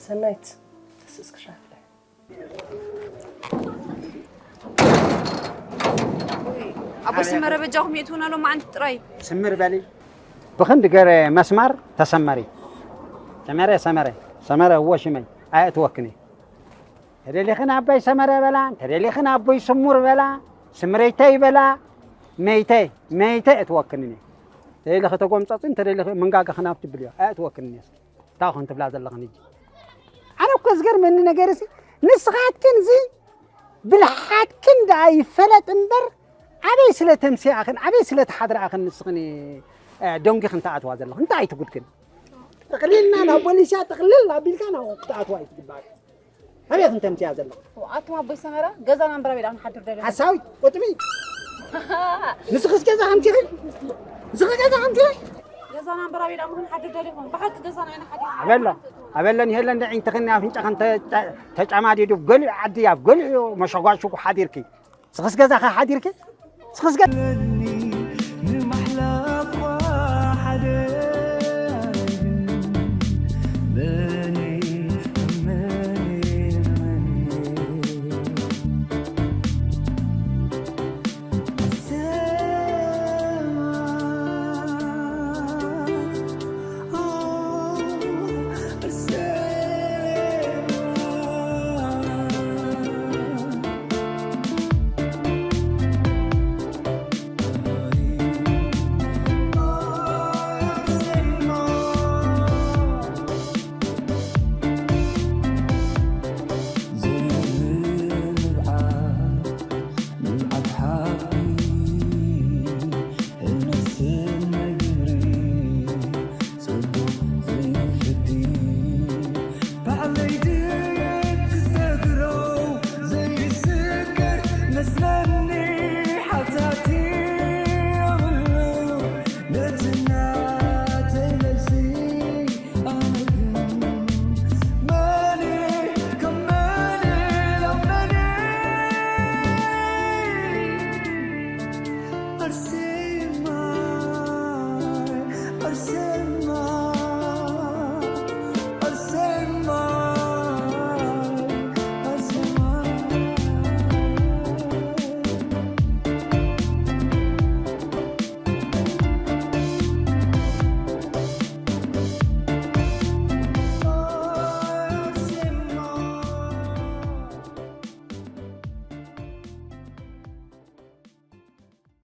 ሰናይት፣ ትስእስ ክሻፍለ። ኣቦይ ሰመረ፣ በጃኹም የእትውና ሎማዓንቲ ጥራይ። ስምር በሊ። ብኽንዲ ገረ መስማር ተሰመሪ። ሰመረ፣ ሰመረ፣ ሰመረ፣ እዎ ሽመይ፣ ኣየእትወክን እየ። ተደሊኽን ኣቦይ ሰመረ በላ፣ ተደሊኽን ኣቦይ ስሙር በላ፣ ስምረይተይ በላ፣ መይተይ፣ መይተይ እትወክንን እየ። ተደሊኺ ተጎምፀፅን፣ ተደሊኺ መንጋጋኽን ኣብ ትብል እዮ፣ ኣየእትወክንን እየ። እንታይ ኾን ትብላ ዘለኽን ሕጂ? ኣነ እኮ ዝገርመኒ ነገር ሲ፣ ንስኻትክን ዚ ብልሓትክን ደኣ ይፈለጥ እምበር፣ ኣበይ ስለ ተምስያኽን፣ ኣበይ ስለ ተሓድራኽን ንስኽን፣ እ፣ ደንጒኽን ትኣትዋ ዘለኽን? እንታይ ትጉድክን? ጥቕሊልና ናብ ቦሊስያ ጥቕልል ኣቢልካ ናብኡ ክትኣትዋ እዩ ትግባእ። ኣበይ ክንተምስያ ዘለኹ? ኣቱም ኣቦይ ሰመረ፣ ገዛና እምበር ኣበይ ደኣ ክንሓድር ደሊኹም? ሓሳዊ፣ ቁጥቢ። ንስኽስ ገዛ ሓምቲኺ? ንስኺ ገዛ ሓምቲኺ? ገዛና እምበር ኣበይ ደኣ ክንሓድር ደሊኹም? ብሓቂ ገዛና ኢና ሓዲርና። ኣበሎ፣ ኣበለን ይሄለን ደዒንትኽን ኣፍንጫኽን ተ-፣ ተ-፣ ተጫማዲዱ ኣብ ገሊኡ ዓዲ ኣብ ገሊኡ መሸጓሽጉ ሓዲርኪ። ስኽስ ገዛኻ ሓዲርኪ? ስኽስ ገ-